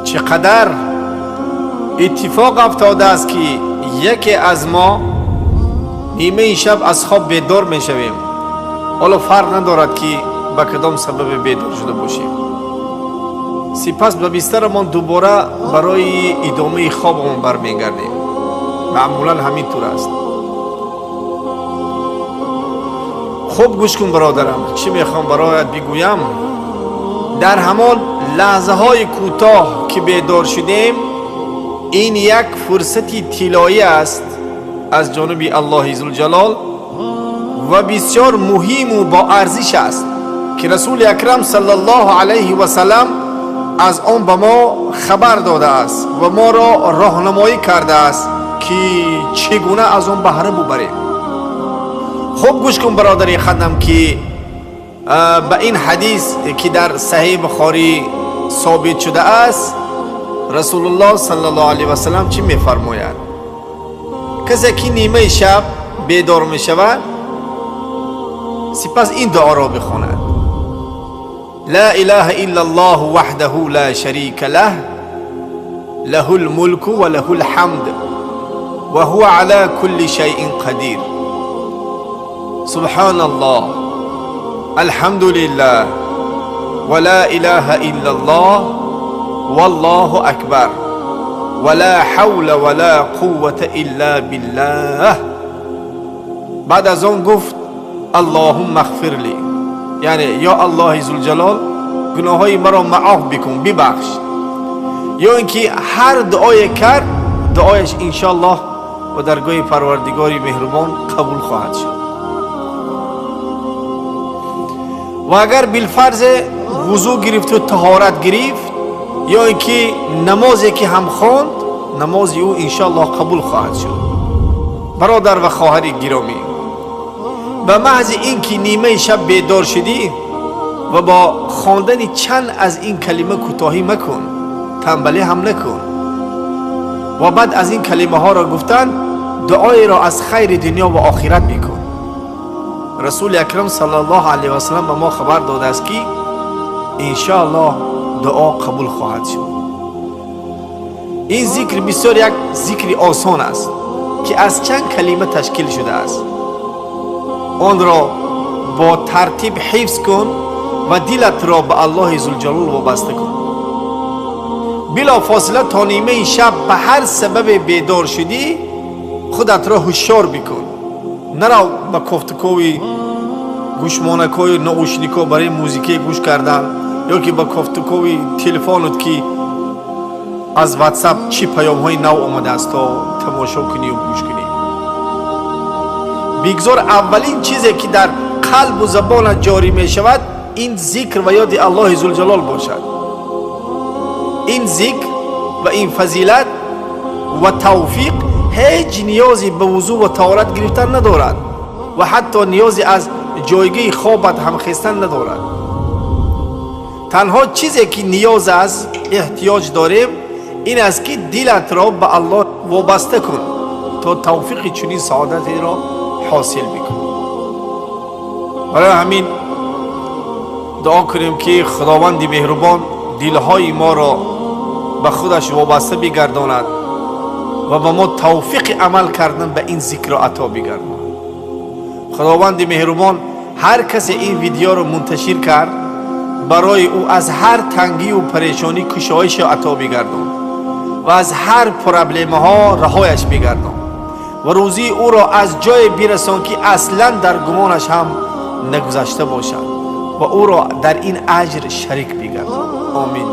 Чӣ қадар иттифоқ афтодааст, ки яке аз мо нимаи шаб аз хоб бедор мешавем. Ҳоло фарқ надорад, ки ба кадом сабабе бедор шуда бошем. Сипас ба бистарамон дубора барои идомаи хобамон бармегардем. Маъмулан ҳамин тур аст. Хуб гӯш кун, бародарам, чӣ мехоҳам бароят бигӯям. Дар ҳамон лаҳзаҳои кӯтоҳ, ки бедор шудем, ин як фурсати тиллоӣ аст аз ҷониби Аллоҳи Зулҷалол ва бисёр муҳиму боарзиш аст, ки Расули Акрам саллаллоҳу алайҳи васалам аз он ба мо хабар додааст ва моро роҳнамоӣ кардааст, ки чӣ гуна аз он баҳра бубарем. Хуб гӯш кун, бародари хадам, ки ба ин ҳадис, ки дар Саҳеҳи Бухорӣ собит шудааст, Расулуллоҳ саллаллоҳу алайҳи васалам чӣ мефармояд? Касе ки нимаи шаб бедор мешавад, сипас ин дуоро бихонад: ла илаҳа илла аллоҳу ваҳдаҳу ла шарика лаҳ, лаҳу лмулку ва лаҳу лҳамд ва ҳува ала кулли шайъин қадир, субҳаналлоҳ, алҳамдулиллаҳ ва ла илаҳа илла аллоҳ, валлоҳу акбар, ва ла ҳавла ва ла қуввата илла биллаҳ. Баъд аз он гуфт: аллоҳумма ғфир ли, яъне ё Аллоҳи Зулҷалол, гуноҳҳои маро маоф бикун, бибахш. Ё ин ки ҳар дуое кард, дуояш иншоаллоҳ ба даргоҳи Парвардигори меҳрубон қабул хоҳад шуд. Ва агар билфарзе вузӯ гирифту таҳорат гирифт, ё ин ки намозе ки ҳам хонд, намози ӯ иншоаллоҳ қабул хоҳад шуд. Бародар ва хоҳари гиромӣ, ба маҳзи ин ки нимаи шаб бедор шудӣ ва бо хондани чанд аз ин калима кӯтоҳӣ макун, танбалӣ ҳам накун ва баъд аз ин калимаҳоро гуфтан дуоеро аз хайри дунё ва охират бикун. Расули Акрам саллаллоҳу алайҳи васалам ба мо хабар додааст, ки иншоаллоҳ дуо қабул хоҳад шуд. Ин зикр бисёр як зикри осон аст, ки аз чанд калима ташкил шудааст. Онро бо тартиб ҳифз кун ва дилатро ба Аллоҳи Зулҷалол вобаста кун. Билофосила то нимаи шаб ба ҳар сабабе бедор шудӣ, худатро ҳушёр бикун. Нарав ба кофтукови гӯшмонакҳои наушникҳо барои музикае гӯш кардан ё ки ба кофтукови телефонот, ки аз Ватсап чӣ паёмҳои нав омадааст, то тамошо кунию гӯш кунӣ. Бигзор аввалин чизе, ки дар қалбу забонат ҷорӣ мешавад, ин зикр ва ёди Аллоҳи Зулҷалол бошад. Ин зикр ва ин фазилат ва тавфиқ ҳеҷ ниёзе ба вузӯ ва таҳорат гирифтан надорад ва ҳатто ниёзе аз ҷойгоҳи хобат ҳамхестан надорад. Танҳо чизе, ки ниёз аст, эҳтиёҷ дорем, ин аст, ки дилатро ба Аллоҳ вобаста кун, то тавфиқи чунин саодатеро ҳосил бикунӣ. Барои ҳамин дуо кунем, ки Худованди меҳрубон дилҳои моро ба худаш вобаста бигардонад ва ба мо тавфиқи амал кардан ба ин зикрро ато бигардонад. Худованди меҳрубон ҳар касе ин видеоро мунташир кард, барои ӯ аз ҳар тангию парешонӣ кушоишро ато бигардон ва аз ҳар проблемаҳо раҳояш бигардон ва рӯзии ӯро аз ҷое бирасон, ки аслан дар гумонаш ҳам нагузашта бошад, ва ӯро дар ин аҷр шарик бигардон. Омин.